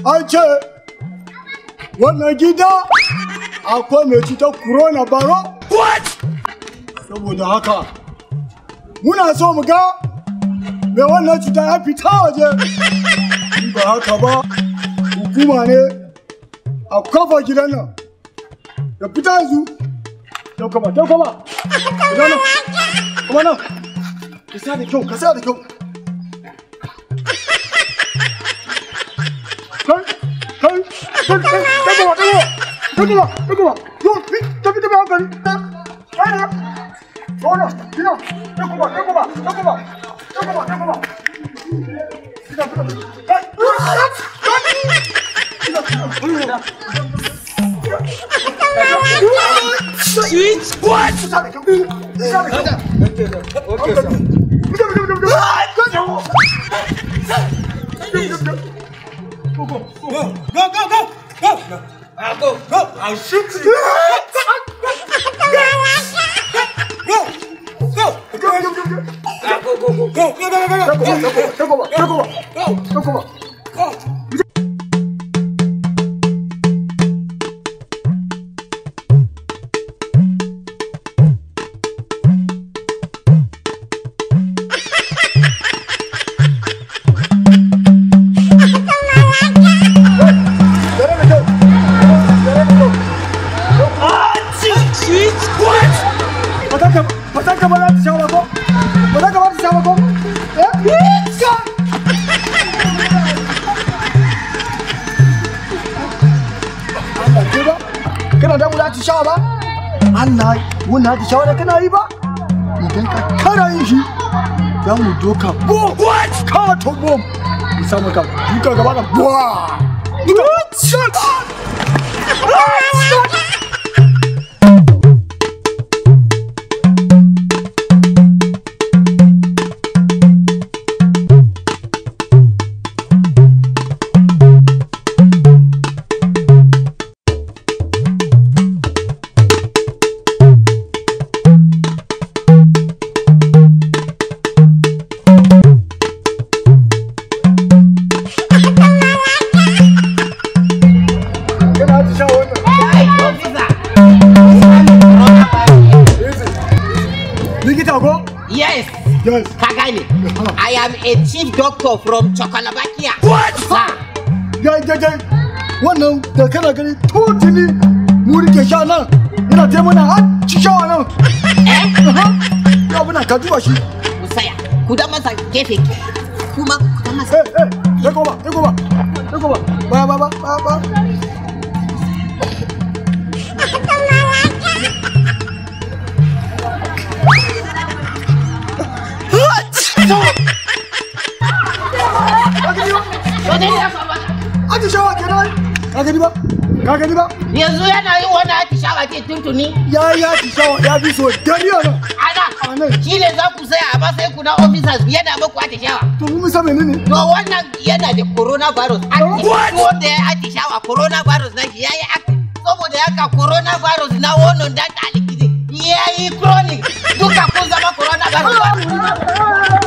An ce wannan gida akwai mai cutar corona baro. Saboda haka muna so mu ga mai wannan cuta ya fita waje. In ba haka ba hukuma ne a kafa gidan nan. Ya fita yanzu. Dauka ba, dauka ba. Gidan nan. Kuma nan. Ka sa da kyau, ka sa da kyau. Kai, kai, kai, kai, dauka ba, dauka ba, dauka ba. Yo, tafi tafi hankali. Kai ne. Zo gina, dauka ba, dauka ba, dauka ba, dauka ba, dauka ba. Gina, gina, kai, kai. Gina, gina, gina. Sweet. What? Okay, sir. Go, go, go, go, go, go. I'll go, go. I'll shoot you. Go, go, go, go, go, go. Go, go, go, go, go, go, go, go, go, go, go, go, go, go. Kana da mu shawa ba? Allah wannan shawa da kana yi ba? Idan ka kara yin shi za mu doka bo ka to bom mu samu ka duka gaba da buwa. Yes. Yes. Ka gane. I am a chief doctor from Czechoslovakia. What? Sir. Jai jai jai. Wannan da kana gani tutuni mu rike sha nan yana ta mana har ci sha nan. Eh? Ya muna ka duba shi. Ku saya. Ku da masa gefe. Kuma ku da masa. Eh eh, take over, take over. Take over. Ba ba ba ba ba. Atishawa kenan. Ka gani ba? Ka gani ba? Yanzu yana yin wani atishawa ce tuntuni. Ya yi atishawa ya fi so dari a nan. Ana. Shi ne za ku saya a matsayin ku na officers yana muku atishawa. To mun san menene? To wannan yana da coronavirus. Wanda ya atishawa coronavirus na shi ya yi active. Saboda haka coronavirus na wannan dan taliki ya yi chronic. Duka kun zama coronavirus.